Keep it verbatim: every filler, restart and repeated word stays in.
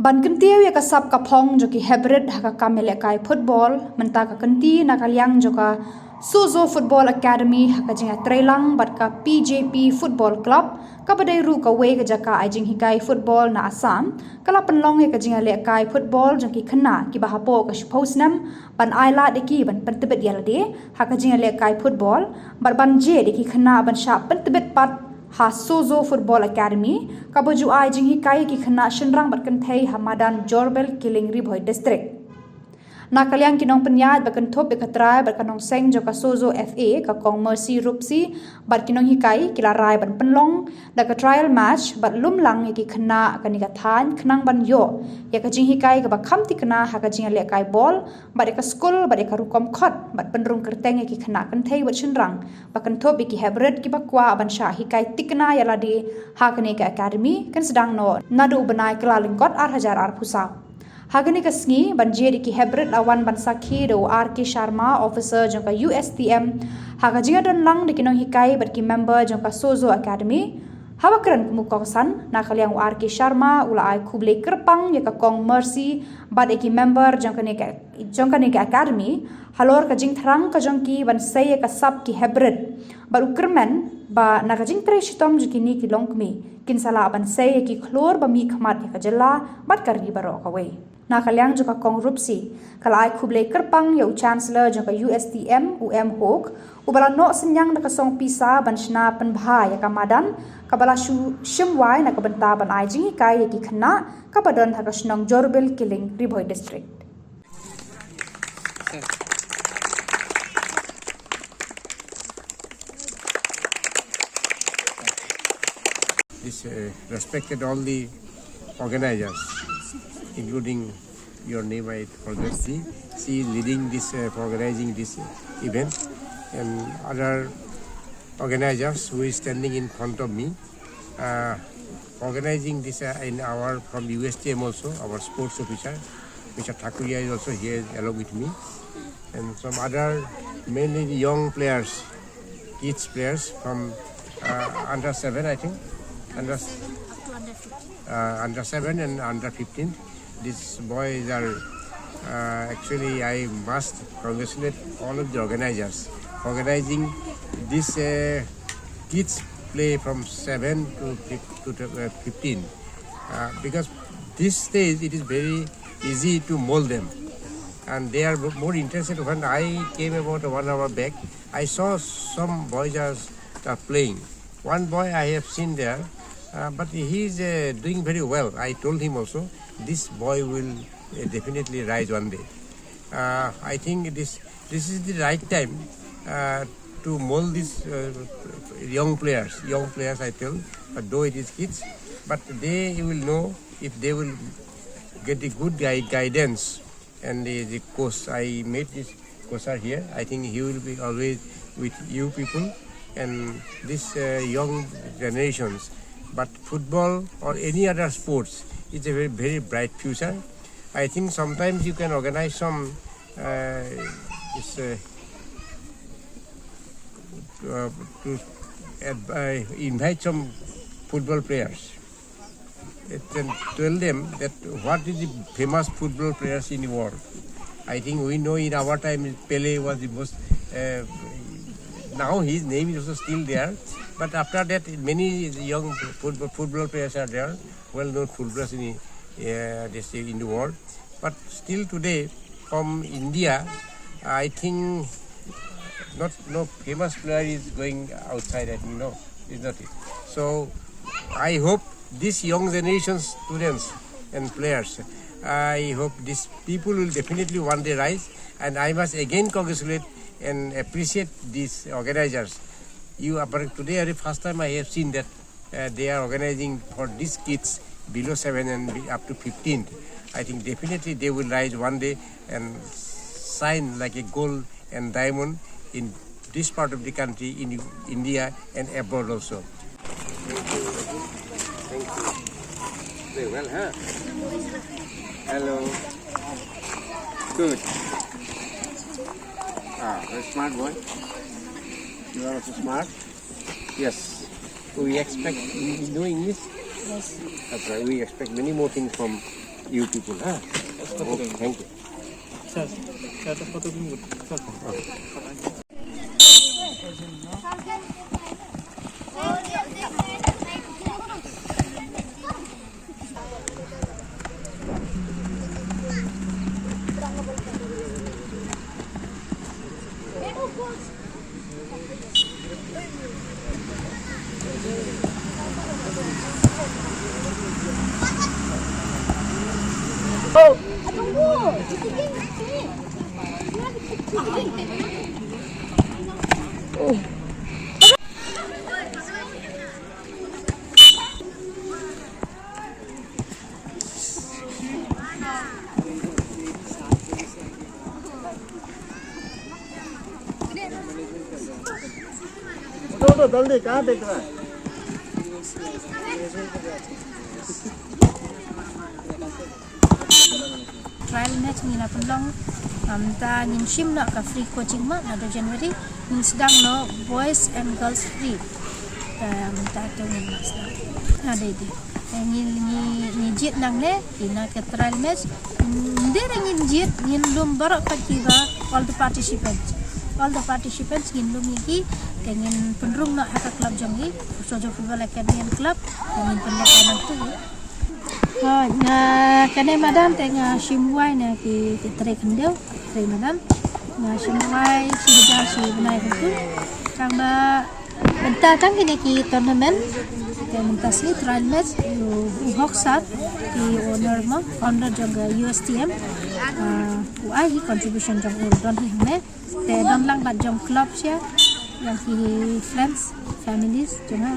Ban kyntiew ïa ka sap ka phong jong ki heprit ha ka kam ïalehkai football, mynta ka kynti na ka liang jong ka Sozo Football Academy ha ka jingïatreilang bad ka P J P Football Club, kaba dei ruh kawei ka jaka ai jinghikai football na Assam, ka la pynlong ïa ka jingïalehkai football jong ki khynnah kiba hapoh ka shiphew snem, ban ai lad ïa ki ban pyntbit ïa lade ha ka jingïalehkai football, bad ban jied ïa ki khynnah ban shah pyntbit pat ha Sozo Football Academy, kaba ju ai jinghikai ïa ki khynnah shynrang bad kynthei ha madan Jorbel Killing, Ri Bhoi District. Na ka liang ki nongpynïaid ba kynthup ïa ka trai bad ka nongseng jong ka Sozo F A, ka Kong Mercy Rupsi, bad ki nonghikai ki la rai ban pynlong da ka trial match bad lum lang ïa ki khynnah kane ka thaiñ khnang ban ïoh ïa ka jinghikai kaba kham thikna ha ka jingïalehkai bol, bad ïa ka skul bad ïa ka rukom khot, bad pynrung kyrteng ïa ki khynnah kynthei bad shynrang ba kynthup ïa ki heprit kiba kwah ban shah hikai thikna ïa lade ha kane ka academy, kan sdang noh naduh u bnai Kyllalyngkot ar hajar arphew saw. Ha kane ka sngi, ban jied ïa ki heprit la wan ban sakhi da u R K Sharma, officer jong ka U S T M, ha ka jingïadon lang da ki nonghikai bad ki member jong ka Sozo Academy. Haba kren kum u kongsan, na ka liang u R K Sharma u la ai khublei kyrpang ïa ka Kong Mercy bad ïa ki member jong kane ka, jong kane ka academy, halor ka jingthrang ka jong ki ban sei ïa ka sap ki heprit, bad u kyrmen ba na ka jingtrei shitom jong kine ki longkmie, kin sa lah ban sei ïa ki khlur ba mihkhmat ïa ka jylla bad ka ri baroh kawei. Na ka liang jong ka Kong Rupsi, ka la ai khublei kyrpang ïa u Chancellor jong ka U S T M, u M Hok, uba la noh synñiang da ka song pisa ban shna pynbha ïa ka madan, kaba la shu shim wai na ka bynta ban ai jinghikai ïa ki khynnah, kaba don ha ka shnong Jorbel Killing, Ri Bhoi District. This uh, respected all the organizers, including your name, I forget. She, she is leading this uh, for organizing this event, and other organizers who is standing in front of me, uh, organizing this uh, in our from U S T M also, our sports officer, Mister Thakuria is also here along with me, and some other mainly the young players, kids players from uh, under seven, I think, under uh, under seven and under fifteen. These boys are uh, actually, I must congratulate all of the organizers for organizing this uh, kids play from seven to fif- to uh, fifteen, uh, because this stage it is very easy to mold them, and they are more interested. When I came about one hour back, I saw some boys are, are playing. One boy I have seen there, uh, but he is uh, doing very well. I told him also, this boy will uh, definitely rise one day. Uh, I think this this is the right time uh, to mold these uh, young players. Young players, I tell, but though it is kids, but they will know if they will get the good gui- guidance and the, the course. I made this course are here. I think he will be always with you people and these uh, young generations. But football or any other sports is a very, very bright future. I think sometimes you can organize some uh, this, uh, uh, to uh, invite some football players and tell them that what is the famous football players in the world. I think we know in our time Pele was the most. Uh, now his name is also still there, but after that many young football, football players are there, well-known footballers in uh, this in the world. But still today, from India, I think not no famous player is going outside. I think no, is not it. So I hope this young generation students and players, I hope these people will definitely one day rise. And I must again congratulate and appreciate these organizers. You are today are the first time I have seen that uh, they are organizing for these kids below seven and be- up to fifteen. I think definitely they will rise one day and shine like a gold and diamond in this part of the country, in India and abroad also. Thank you. Thank you. Very well, huh? Hello. Good. Ah, very smart boy. You are also smart. Yes. We expect, you know English? Yes. That's right. We expect many more things from You people, huh? Oh, thank you. Trial match ngi la pynlong. Mynta ngin shim noh ka free coaching ma, naduh January ngin sdang noh boys and girls free. Mynta to ngin sdang. Ngi ngi jied nangne ïa ka trial match. Ym dei re ngin jied, ngin lum baroh pat kiba, all the participants, all the participants ngin lum ïa ki. Te ngin pynrung noh ha ka club jong ngi, Soldier Football Academy and Club. Te ngin pynlong ka nangtu. Kane madan te nga shim wai na ki trei khyndew, trei madan. Nga shim wai shi hajar shi bnai. Tangba mynta tang kine ki tournament, te mynta sngi trial match, u Hoksar, ki owner mo, founder jong ka U S T M, u ai hi contribution jong u, don hi hangne. Te don lang bad jong club sha, ïa ki friends, families jong nga.